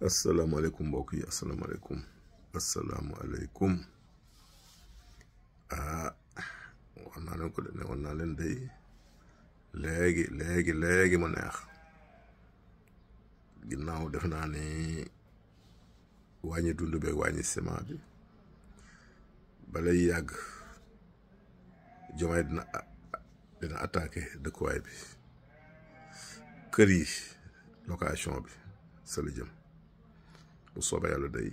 asalaamaaleykum mbokk yi asalaamaaleykum wax naa leen ko de ne woon naa leen day léegi mu neex ginnaaw def naa ni wàññi dund beeg wàññi ciment bi balay yàgg Diomaye dina attaqué dëkkuwaay bi kër yi location bi sa la jëm bu soobee yàlla day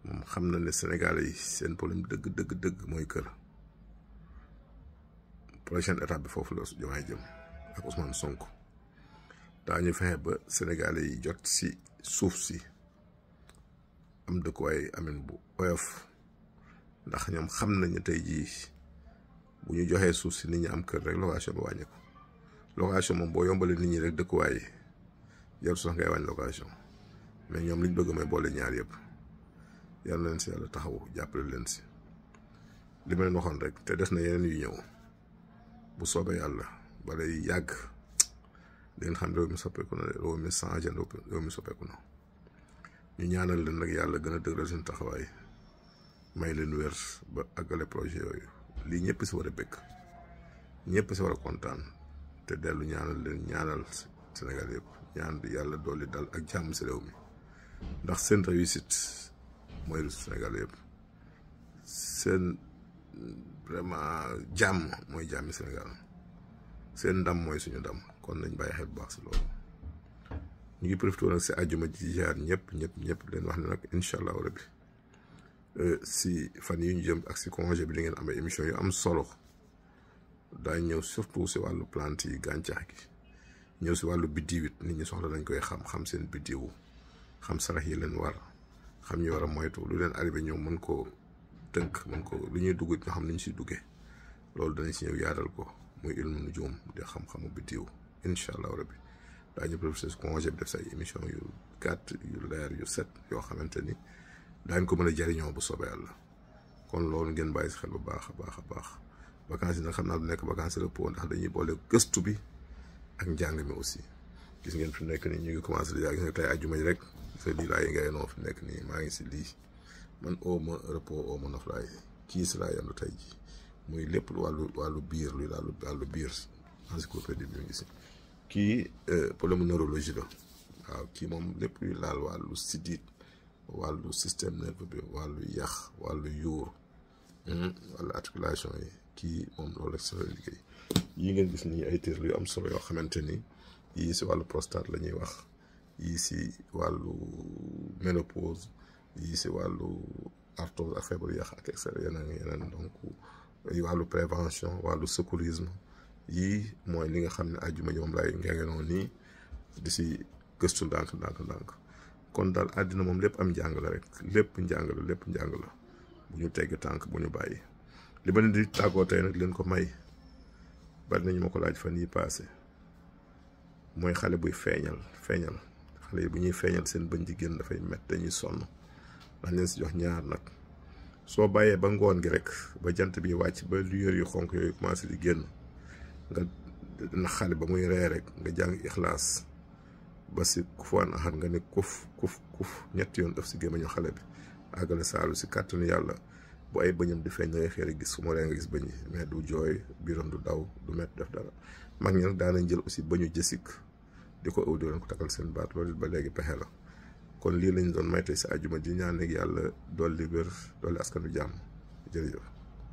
moom xam na ne Sénégalais yi seen problème dëgg mooy kër. Prochaine étape bi foofu la Diomaye jëm ak Ousmane Sonko daañu fexe ba Sénégalais yi jot si suuf si am dëkkuwaay amin bu oyof ndax ñoom xam nañu tey jii bu ñu joxee suuf si nit ñi am kër rek location bi wàññi ko location moom boo yombalee nit ñi rek dëkkuwaay yi jarul sax ngay wàññi location mais ñoom liñ bëgg mooy boole ñaar yëpp yal na leen si yàlla taxawu jàppale leen si li ma leen waxoon rek te des na yeneen yu ñëw. bu soobee yàlla balay yàgg di ngeen xam réew mi soppeeku na réew mi changé na réew mi soppeeku na ñu ñaanal leen nag yàlla gën a dëgëral seen taxawaay may leen wér ba àggale projet yooyu lii ñëpp si war a bëgg ñëpp si war a kontaan te dellu ñaanal leen ñaanal Sénégal yëpp ñaan di yàlla dolli dal ak jàmm si réew mi ndax seen réussite mooy réussite Sénégal yëpp seen vraiment jàmm mooy jàmmi Sénégal seen ndam mooy suñu ndam kon nañ bàyyi xel bu baax si loolu ñu ngi profité nag si àjjuma ji jaar ñëpp leen wax ne nag incha allahu rabbi si fan yi ñu jëm ak si congé bi di ngeen amee émission yu am solo daañ ñëw surtout si wàllu plante yi gàncax gi ñëw si wàllu biddiw it nit ñi soxla nañ koy xam seen biddiw xam sarax yi leen war xam ñu war a moytu lu leen arrivé ñoom mën koo tënk mën ko lu ñuy dugg ñoo xam ni ñu siy duggee loolu danañ si ñëw yaatal ko muy ilmu nujum di xam-xamu biddiw incha allahu rabbi daañu professeur si congé bi def say émission yu gàtt yu leer yu set yoo xamante ni daañ ko mën a jariñoo bu soobee yàlla kon loolu ngeen bàyyi si xel bu baax a baax vacances yi nag xam naa du nekk vacances repos ndax dañuy boole gëstu bi ak njàng mi aussi gis ngeen fi nekk nii ñu ngi commencé di gis nga tey àjjuma ji rek sa lii laa yi ngay noo fi nekk nii maa ngi si lii man oo ma repos oo ma noflaay kii si laa yandu tey ji muy lépp wàllu biir luy wàllu biir encyclopédie bi ngi si kii problème neurologie la waaw kii moom lépp luy laal wàllu sidit wàllu système nerveux bi wàllu yax wàllu yuur wàllu articulation yi kii moom loolu rek sa liggéey yii ngeen gis nii ay téere yu am solo yoo xamante ni yii si wàllu prostate la ñuy wax yii si wàllu ménopause yii si wàllu arthrose ak feebaru yàq ak yeneen donc wàllu prévention wàllu secourisme yii mooy li nga xam ne àjjuma ji moom laay ngeenoo nii di si gëstu ndànk kon daal àddina moom lépp am njàng la rek lépp njàng la bu ñu tegg tànk bu ñu bàyyi li ma leen di tàggoo tey nag leen ko may bari nañu ma ko laaj fan yi passé mooy xale buy feeñal xale yi bu ñuy feeñal seen bëñ di génn dafay mett dañuy sonn dañ leen si jox ñaar nag soo bàyyee ba ngoon gi rek ba jant bi wàcc ba lueur yu xonk yooyu commencé di génn nga na xale ba muy ree rek nga jàng ixlaas ba si kufuwaan axat nga ne kuf ñetti yoon def si gémmiñu xale bi àggale saalu si kàttanu yàlla bu ay bëñam di feeñ da ngay xëy gis su ma ree nga gis bëñ yi mais du jooy biiram du daw du mett def dara mag ñi nag daanañ jël aussi bëñu jësik di ko ëw di leen ko takkal seen baat loolu ba léegi pexe la kon lii lañ doon may tey si àjjuma ji ñaan ak yàlla dolli wér dolli askanu jàmm jërëjëf